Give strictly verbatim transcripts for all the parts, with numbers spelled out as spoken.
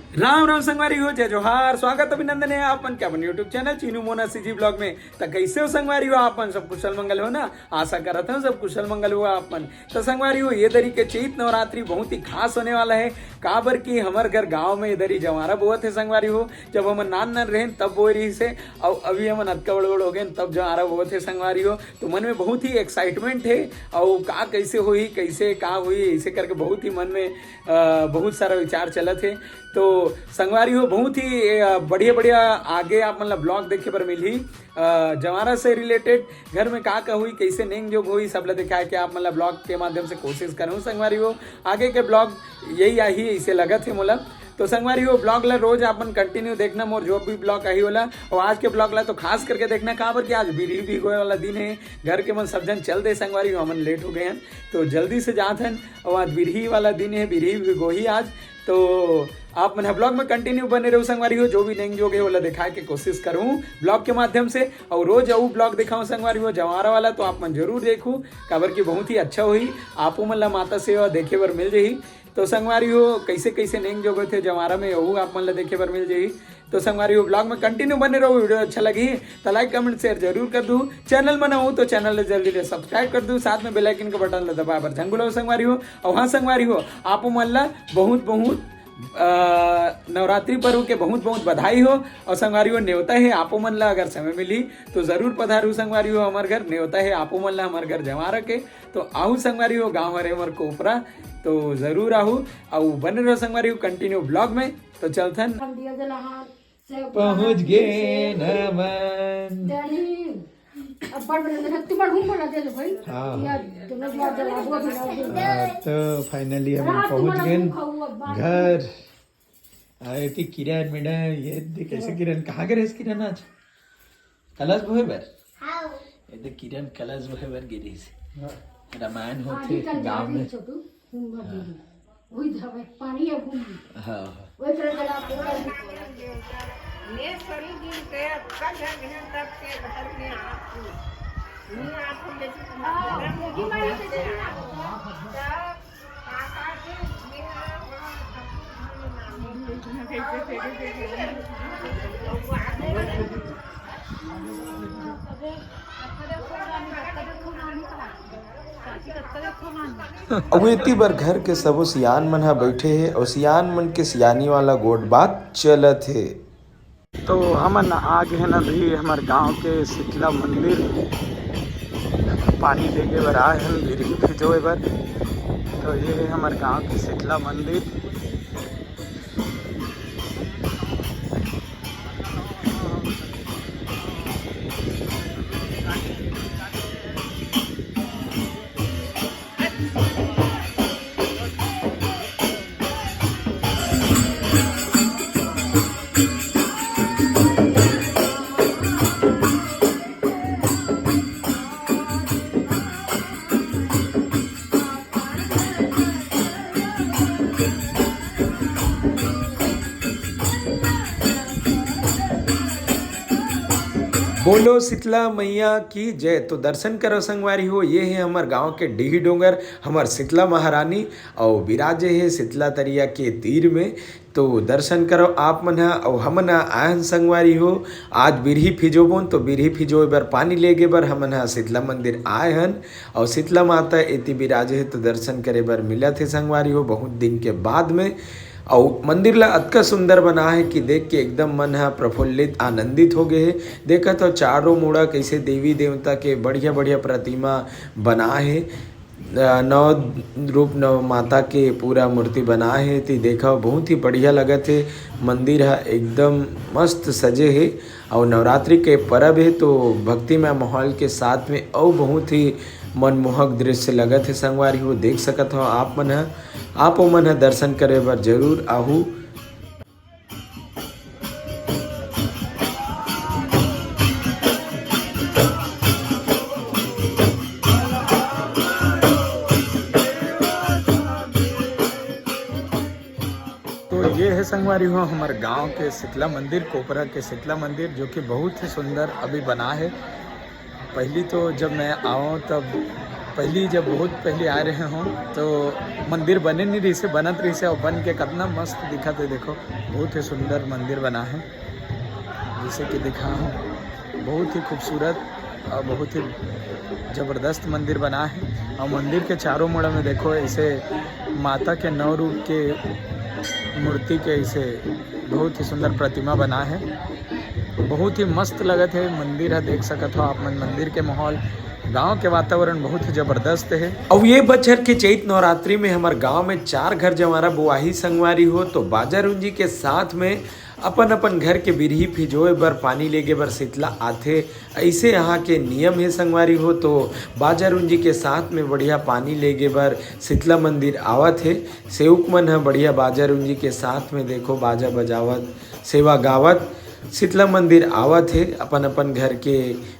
राम राम संगवारी हो, जय जोहार, स्वागत अभिनंदन हे आप मन के अपन YouTube channel Chinu Mona CG blog में। त कैसे हो संगवारी हो आप मन? सब कुशल मंगल हो ना? आशा करत हूँ सब कुशल मंगल हो आप मन। त संगवारी हो, ये दरी के चैत नवरात्रि बहुत ही खास होने वाला है, काबर कि हमर घर गांव में इधर ही जवारा बोवत है संगवारी हो। जब हमन नान नान रहेन तब बोए रहिस हे, अउ अभी हमन अतका बड़ बड़ हो गए तब जवारा बोवत है संगवारी हो। तो मन में बहुत ही एक्साइटमेंट है, अउ का कैसे होही, कैसे का होही, ऐसे करके बहुत ही मन में अ, बहुत सारा विचार चलत हे। तो संगवारी हो, बहुत ही अ, बढ़िया बढ़िया आगे आप मन ला ब्लॉग देखे बर मिलही। अ, जवारा से रिलेटेड घर में का का होही, कैसे नेंग जोग होही, सब ला दिखाए के आप मन ला ब्लॉग के माध्यम से कोशिश करहूँ संगवारी हो। आगे के ब्लॉग यही आही, ऐसे लगत हे मोला। तो संगवारी हो, ब्लॉग ला रोज आप मन कंटिन्यू देखना, मोर जो भी ब्लॉग आही ओला। और आज के ब्लॉग ला तो खास करके देखना, काबर कि आज बिरही भिगोए वाला दिन है। घर के मन सब जन चल दे संगवारी हो, हमन लेट हो गए हैं, तो जल्दी से जात हन। और आज बिरही वाला दिन है, बिरही भिगोही आज। तो आप मन ह ब्लॉग में कंटिन्यू बने रहू संगवारी हो, जो भी नेंग जोग है ओला दिखाए के कोशिश करूँ ब्लॉग के माध्यम से। और रोज अउ ब्लॉग दिखाऊँ संगवारी हो, जवारा वाला, तो आप मन जरूर देखू, काबर कि बहुत ही अच्छा होही। आपो मन ला माता सेवा देखे बर मिल जही। तो संगवारी हो, कैसे कैसे नेंग जोग होथे जवारा में, अउ आप मन ला देखे बर मिल जही। तो संगवारी हो, ब्लॉग में कंटिन्यू बने रहो, वीडियो अच्छा लगी तो लाइक कमेंट शेयर जरूर कर दू। चैनल में नवा हो तो चैनल ला जल्दी से सब्सक्राइब कर दू, साथ में बेल आइकन के बटन ला दबाए बर झन भूलव संगवारी हो। और हाँ संगवारी हो, आप मन ला बहुत बहुत अ, नवरात्रि पर्व के बहुत बहुत बधाई हो। और संगवारी हो, नेवता है आपो मन ला, अगर समय मिली तो जरूर पधारू संगवारी हो हमर घर। नेवता है आपो मन ला हमर घर जवारा के। तो आहू संगवारी हो, गाँव हरे हमर कोपरा, तो जरूर आहू। अउ बने रहो संगवारी हो कंटिन्यू ब्लॉग में। तो चलथन। हम दिया जला हाथ से पहुँच गे नमन। डैडी, अब बड़ बड़ जगह तुम्हार हूँ बना दे भाई। हाँ। या दोनों बार जला दो, अभी ना दो। हाँ, तो फाइनली हम रात पहुँच तुम्हारा गए हूँ खाऊ, अब बात घर। अरे ती किरण मैडम, ये देख कैसे किरण, कहाँ गे रहिस किरण आज? कलश बोहे बर? हाँ। ये देख किरण कलश बोहे बर गे रहिस। हाँ। रामायण हाँ, होथे अभी कल गाँव जाके में। छोटू, हूँ बना दे। हाँ। वही धावे, पानी अब हूँ। हाँ, हाँ। वही तरह जला दो। ये सरी दिन के अक्का घर है, तब के घर में आप हो। नहीं आप हो, लेकिन हाँ, घर में देखी मारी से आप हो। तब अउ एती बर घर के सबो सियान मन ह बइठे हे अउ सियान मन के सियानी वाला गोठ बात चलत हे। तो हमन आ गे हन अभी हमर गांव के शीतला मंदिर, पानी लेगे बर आए हन बिरही भिजोए बर। तो ये हे हमर गांव के शीतला मंदिर। बोलो शीतला मैया की जय। तो दर्शन करो संगवारी हो, ये है हमर गांव के डीही डोंगर, हमर शीतला महारानी, अउ बिराजे हे शीतला तरिया के तीर में। तो दर्शन करो आप मन ह, अउ हमन ह आए हन संगवारी हो, आज बिरही फिजोबोन, तो बिरही फिजोए बर पानी लेगे बर हमन ह शीतला मंदिर आए हन। अउ शीतला माता एती बिराजे हे, तो दर्शन करे बर मिलत हे संगवारी हो, बहुत दिन के बाद में। अउ मंदिर ला अतका सुंदर बना हे कि देख के एकदम मन ह प्रफुल्लित, आनंदित हो गे हे। देखत हो चारों मुड़ा कैसे देवी देवता के बढ़िया बढ़िया प्रतिमा बना हे। अ, नौ रूप नौ माता के पूरा मूर्ति बना हे, ती देखव बहुत ही बढ़िया लगत हे। मंदिर ह एकदम मस्त सजे हे अउ नवरात्रि के परब हे, तो भक्तिमय माहौल के साथ में अउ बहुत ही मनमोहक दृश्य लगत हे संगवारी हो। देख सकत हो आप मन ह, आप मन ह दर्शन करे बर जरूर आहू। तो ये है संगवारी हो हमर गांव के शीतला मंदिर, कोपरा के शीतला मंदिर, जो कि बहुत ही सुंदर अभी बना है। पहली तो जब मैं आऊँ तब पहली, जब बहुत पहली आए रहे हों, तो मंदिर बने नहीं रहिसे, बनत रहिसे, और बन के कितना मस्त दिखत हे। देखो, बहुत ही सुंदर मंदिर बना है। जैसे कि दिखा हूँ, बहुत ही खूबसूरत और बहुत ही जबरदस्त मंदिर बना है। और मंदिर के चारों मुड़ा में देखो, ऐसे माता के नौ रूप के मूर्ति के ऐसे बहुत ही सुंदर प्रतिमा बना है। बहुत ही मस्त लगत है मंदिर है, देख सकत हो आप मन मंदिर के माहौल। गांव के वातावरण बहुत ही जबरदस्त है। अउ ये बछर के चैत नवरात्रि में हमर गांव में चार घर जवारा बोआही संगवारी हो, तो बाजा रुंजी के साथ में अपन अपन घर के बिरही फिजोए बर, पानी लेगे बर शीतला आथे। ऐसे यहाँ के नियम हे संगवारी हो, तो बाजा रुंजी के साथ में बढ़िया पानी लेगे बर शीतला मंदिर आवत हे। सेवक मन ह बढ़िया बाजा रुंजी के साथ में, देखो, बाजा बजावत, सेवा गावत शीतला मंदिर आवत हे अपन अपन घर के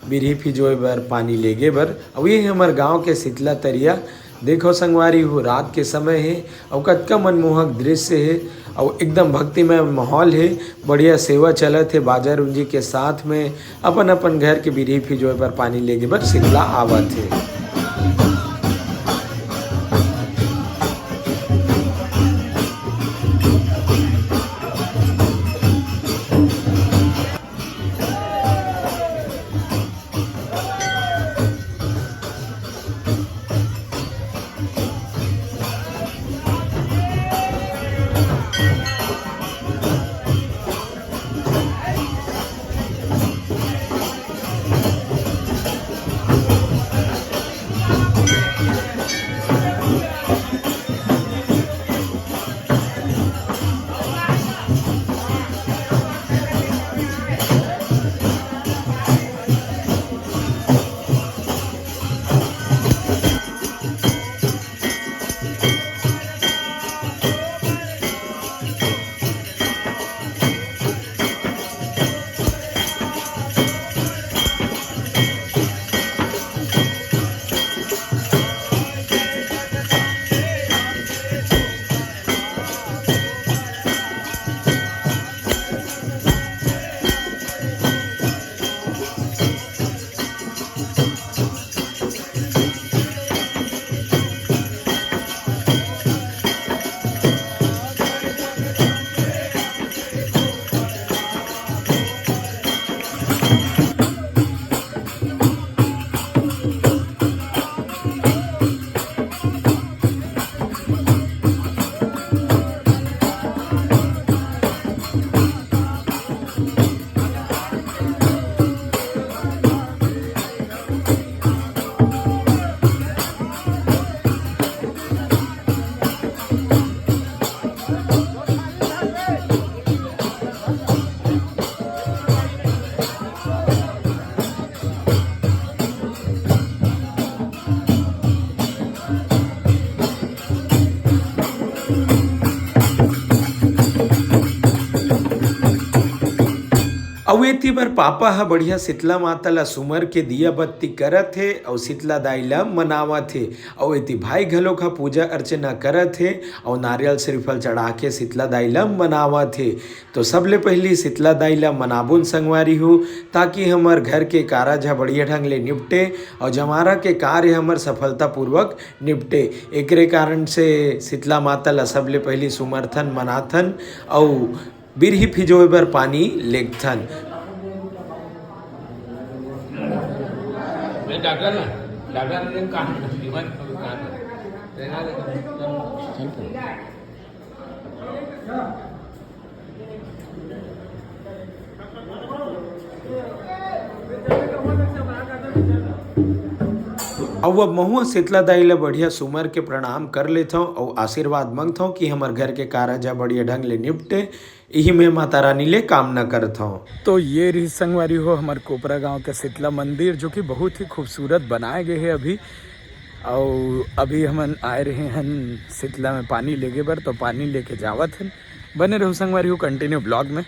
बिरही फिजोए बर, पानी लेगे बर। अउ ये हमर गांव के शीतला तरिया। देखो संगवारी हो, रात के समय हे अउ कतका मनमोहक दृश्य हे अउ एकदम भक्तिमय माहौल हे। बढ़िया सेवा चलत हे बाजा रुंजी के साथ में। अपन अपन घर के बिरही फिजोए बर, पानी लेगे बर शीतला आवत हे। अउ एती बर पापा ह बढ़िया शीतला माता ला सुमर के दिया बत्ती करत हे अउ शीतला दाई ला मनावत हे। अउ एती भाई घलोक ह पूजा अर्चना करत हे अउ नारियल श्रीफल चढ़ा के शीतला दाई ला मनावत हे। तो सबले पहिली शीतला दाई ला मनाबुन संगवारी हो, ताकि हमर घर के कारज ह बढ़िया ढंग ले निपटे अउ जमारा के कार्य हमर सफलतापूर्वक निपटे। एकरे कारण से शीतला माता ला सबले पहिली सुमरथन, मनाथन अउ बिरही फिजोए बर पानी लेगथन। डॉक्टर ना, डॉक्टर ने कहा, कहा। अउ अब महूँ ह शीतला दाई ल बढ़िया सुमर के प्रणाम कर लेथंव अउ आशीर्वाद मंगथंव कि हमर घर के कारज ह बढ़िया ढंग ले निपटे, इही मैं माता रानी ले कामना करथंव। तो ये रही संगवारी हो हमर कोपरा गांव के शीतला मंदिर, जो कि बहुत ही खूबसूरत बनाए गए हे अभी। अउ अभी हमन आए रहे हन शीतला में पानी लेगे बर, तो पानी लेके जावत हन। बने रहू संगवारी हो continue vlog में।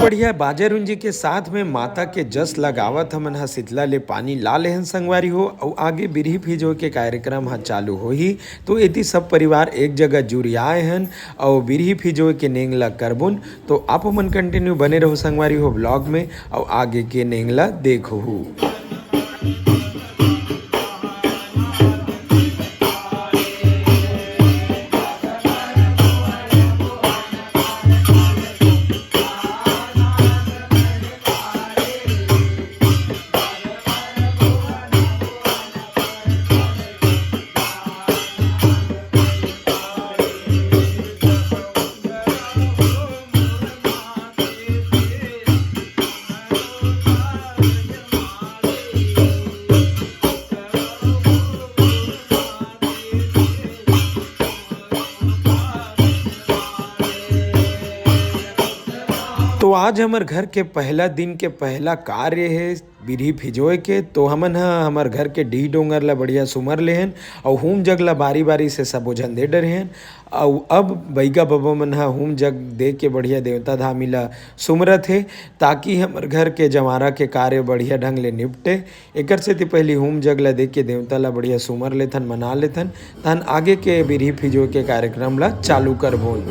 बढ़िया बाजा रुंजी के साथ में माता के जस लगावत हमन ह शीतला ले पानी ला लेहन संगवारी हो, अउ आगे बिरही फिजो के कार्यक्रम ह चालू होही। तो एती सब परिवार एक जगह जुरियाए हन अउ बिरही फिजो के नेंग ला करबुन। तो आप मन कंटिन्यू बने रहो संगवारी हो ब्लॉग में, अउ आगे के नेंग ला देखहू। तो आज हमर घर के पहला दिन के पहला कार्य हे बिरही फिजोए के। तो हमन ह हमर घर के डीह डोंगर ला बढ़िया सुमर लेहन अउ हूम जग ला बारी बारी से सबो झन दे डरेहन। अउ अब बइगा बबा मन ह हूम जग दे के बढ़िया देवता धामी ला सुमरत हे, ताकि हमर घर के जंवारा के कार्य बढ़िया ढंग ले निपटे। एकर सेती पहिली हूम जग ला दे के देवता ला बढ़िया सुमर लेथन, मना लेथन, तहन आगे के बिरही फिजो के कार्यक्रम ला चालू करबोन।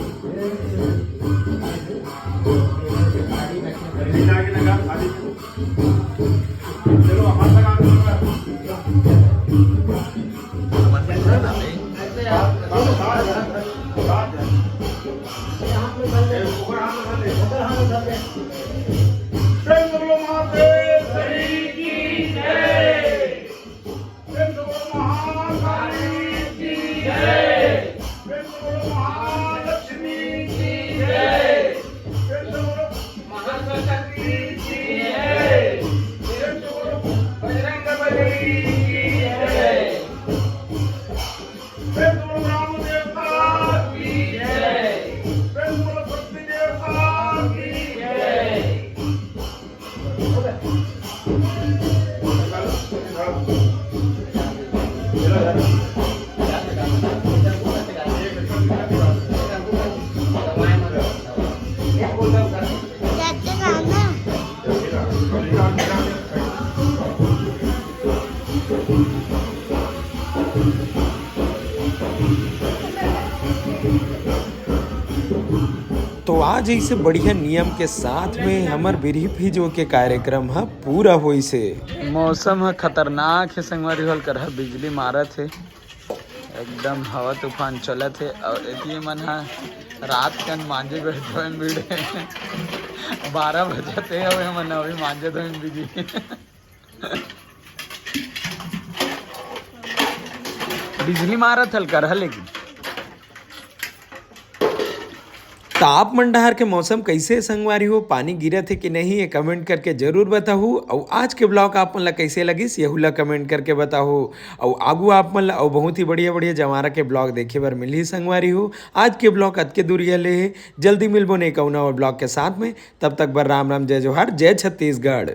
तो आज ऐसे बढ़िया नियम के साथ में हमर बिरही फिजो के कार्यक्रम ह पूरा होइस हे। मौसम ह खतरनाक हे संगवारी हो, हल्का बिजली मारत हे, एकदम हवा तूफान चलत हे। अउ एती मन ह रात कन मांजे बर धोए म बिड़े, बारह बजत हे, अउ हमन अभी मांजे धोए म बिजी। बिजली मारत हल्का रहा लेकिन। त आप मन डहार के मौसम कैसे हे संगवारी हो, पानी गिरत हे कि नहीं, ये कमेंट करके जरूर बताहू। अउ आज के ब्लॉग आप मन ला कैसे लगिस, यहू ला कमेंट करके बताहू। अउ आगू आप मन ला अउ बहुत ही बढ़िया बढ़िया जंवारा के ब्लॉग देखे बर मिलही संगवारी हो। आज के ब्लॉग अतके दूरिया ले हे, जल्दी मिलबो ने कौना और ब्लॉग के साथ में। तब तक बर राम राम, जय जोहार, जय छत्तीसगढ़।